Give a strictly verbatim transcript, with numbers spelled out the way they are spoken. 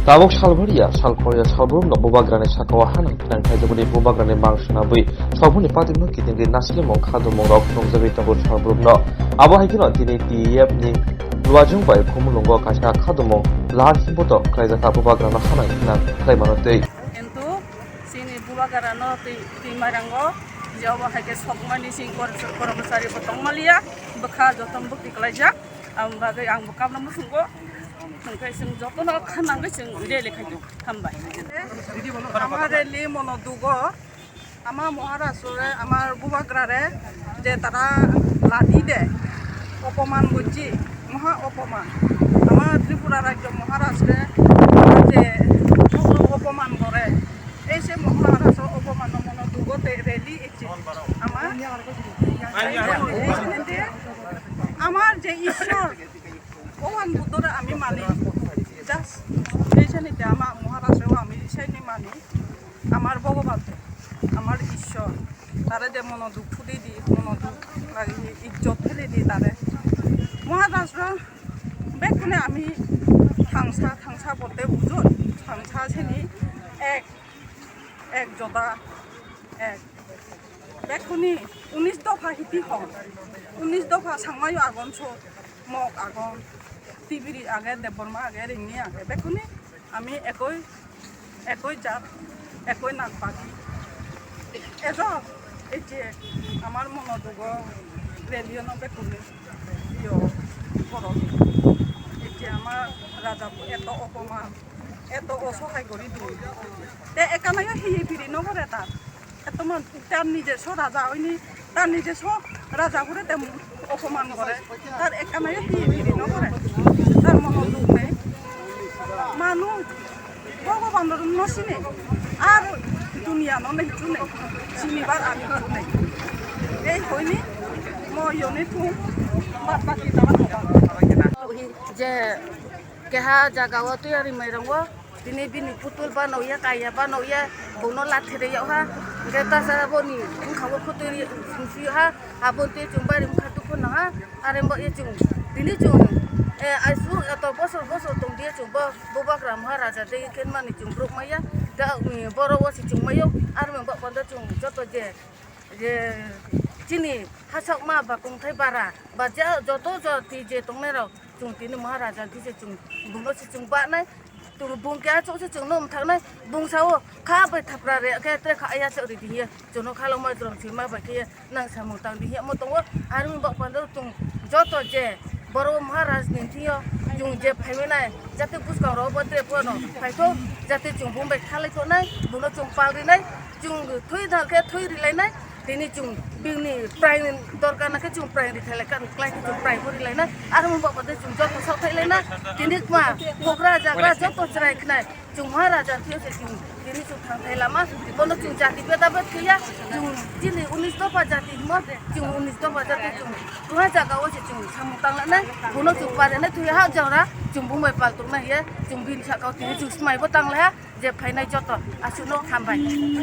Tabuk salbariya, salkhorya salbrumno bubagrani sakao hanang thinang khaijagwi bubagrani mang swnabwi sogmani patimno kitingwi naslimung khadumungrok nukjagwi tongo salbrumno. Abo hai kheno tini T E F ni luajwng bai Khumulwngo kaisa khadumung lahar himboto khlaijak kha bubagrano hanang thinang khlai mano twi. Kintu chini bubagrano twi, twi mairango je obo hai khe sokmani chini kor-, kormochari bo tongmaliya, bwkha jotono bwkhi klaijak. Ang bagwi ang bo kabla muchungo, hwnkhe chwng jotono khanangwi chwng rally khaikha. Hambai. Ama rally mono dugo, ama Maharashtra re, ama bubagra re, je tara ladi de, opoman gojji, moha opoman. Ama Tripura rajyo Maharashtra re, tara je opoman gore, ei se Maharashtra opoman no mono dugo te rally ekje. Ama, ama je Ishwar, Bhagwan Buddhore ami mani, just ei sani te ama Maharashtra o ami ei sani mani, amar Bhagwan, amar Ishwar, tare de mono duk phudi di, mono duk lagi ijjot pheli di tare. Maharashtra bekkune ami thangsa, thangsa bolte bujo, thangsa seni ek, ek joda, ek. Bekkune unis dopha hiti hon. Unis dopha sangmayo agon so, Mok agon, Tibiri age, Debbarma age, Rengni age. Bekkune ami ekoi, ekoi jat, ekoi nagpagi. Ejo, ei je amar mono dugo, rally-o no bekkune, iyo, borok. Ei je amar raja bo eto opoman, eto osohai gori di. Te ekanayo hiye biri no gore ta. Eto man, tar nijeso raja oini, tar nijeso raja hure te opoman gore. Tar ekanayo hi biri no gore. Tar mono duk nei. Manu Bhagwan no sini. Ar duniya no nei chunei. Sini bar ami chunei. Ei hoini mo yoni thung bat baki tara. Je keha jaga o tuyari mai rongo. Tini bini putul bano ya, kaya bano ya, bono lathi riyok ha. Hingke tasa boni bwkha o khutui sumsuyo ha. Aboni twi chwng bari bwkha dukhu nang ha. Are bo ye chwng, tini chwng, eh, aisu, eh, to bosor bosor tong diye chwng bo, bubagra Maharaja de ken mani chwng bruk maya. Da, um, boro o si chwng mayo. Are bo panda chwng joto je, je chini hasok ma ba kongthai bara, ba ja-, joto jati je tongnai rok. Chwng tini Maharaja twi se chwng bungno se chwng banai. Chwng bung keha chwng se chwngno mwthaknai. Bung sao kha bai thapra re khe tre kha ya chwk ri di hiye. Chwngno khalok mai jrom sima bai khe nang samung tang di hiya mo tongo. Army bok pando chwng joto je boro Maharaj ni thingyo chwng je phaiwi nai jate buskang rok bo tre phano phaithok jate chwng bung bai khalai tongnai bungno chwng pal rinai. Chwng thwi thang khe thwi rilainai, tini chwng bini prai ni dorkar na khe chwng prai ri khe lai kan klai khe chwng prai bo rilainai, aro mo babo de chwng joto sok thai laina, tini ma bugra jagra joto chwrai khnai, chwng Maharaja thio se chwng tini chwng thang thai lama, bono chwng jati beda bed khiya, chwng chini unis dopha jati himo, chwng unis dopha jati chwng tuha jaga o se chwng samung tang lanai, bono chwng pare nai thwi ha jagra, chwng bumai pal tung nai ye, chwng bini saka o tini chwng smai bo tang lai ha. Je phainai joto aswkno hambai.